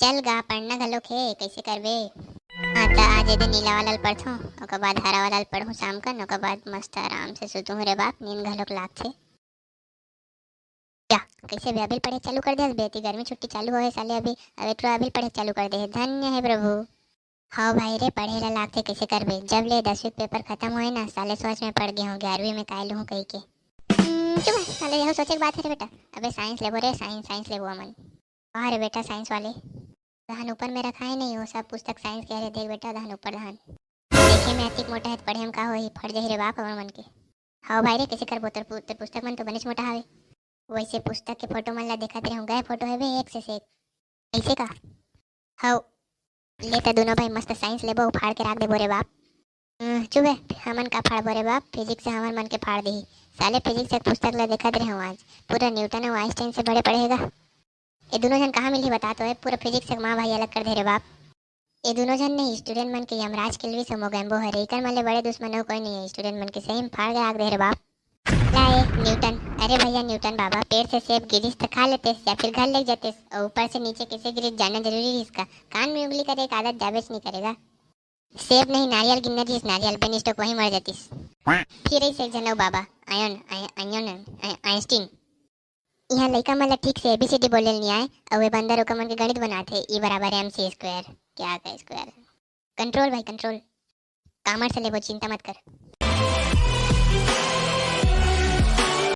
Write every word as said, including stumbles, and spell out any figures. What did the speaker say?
चल गा, पढ़ना घलोक हे, कइसे करबे? हाँ, त आज एदे नीला वाला ल पढ़थों, ओकर बाद हरा वाला ल पढ़हूँ शाम कन, ओकर बाद मस्त आराम से सुतहूँ रे बाप, नींद घलोक लागथे। या, कइसे बे, अभी पढ़े चालू कर दे बे? एती गर्मी छुट्टी चालू होए साले अभी, अबे टुरा अभी पढ़े चालू कर दे हे, धन्य हे प्रभु। हव भाई रे, पढ़े ला लागथे, कइसे करबे? जब ले दसवीं के पेपर खतम होए ना, साले सोच में पड़ गे हूँ, ग्यारहवीं में काय लूँ कहिके। हम्म, चुप हे, साले यहू सोचे के बात हे रे बेटा। अबे साइंस लेबो रे, साइंस, साइंस लेबो हमन। वाह रे बेटा, साइंस वाले। धान ऊपर में रखाए नहीं, वो सब पुस्तक साइंस के हरे। देख बेटा, धान ऊपर धान। देखे में अतिक मोटा हे, त पढ़े में का होही, फट जाही रे बाप हमर मन के। हव भाई रे, कइसे करबो? तोर पु-, तोर पुस्तक मन तो बनेच मोटा हवे। वइसे पुस्तक के फोटो मन ला देखत रहे हूँ, गए फोटो हवे एक से एक। अइसे का? हव, ले त दूनों भाई मस्त साइंस लेबो, उखाड़ के राख देबो रे बाप। हम्म, चुप हे, हमन का फाड़बो रे बाप, फिजिक्स से हमर मन के फाड़ देही। साले फिजिक्स के पुस्तक ला देखत रहे हूँ आज, पूरा न्यूटन अउ आइंस्टाइन से बड़े पढ़े हे गा। ए दूनों झन कहाँ मिलही बता तो, ए पूरा फिजिक्स के माँ भाई अलग कर दे रे बाप। ए दूनों झन नहीं, स्टूडेंट मन के यमराज किलविस अउ मोगैम्बो हरे, इकर मन ले बड़े दुश्मन अउ कोई नहीं हे, स्टूडेंट मन के सही में फाड़ के राख दे रे बाप। ला ए न्यूटन, अरे भैया न्यूटन बाबा, पेड़ से सेब गिरिस त खा लेतेस या फिर घर लेग जातेस, अउ ऊपर से नीचे कइसे गिरिस जानना जरूरी रिहिस का? कान में उंगली करे के आदत जाबेच नहीं करे गा। सेब नहीं, नारियल गिनना रिहिस, नारियल, बेन स्टोक वही मर जातिस। फिर अइसे एक झन अउ बाबा, आयन, आय-, आयन, आय-, आइंस्टीन। इहाँ लइका मन ला ठीक से एबीसीडी बोले ल नइ आय, अउ ए बंदर ओकर मन के गणित बनाथे, ई बराबर एम सी स्क्वायर, क्या का स्क्वायर। कंट्रोल भाई, कंट्रोल। कॉमर्स लेबो, चिंता मत कर।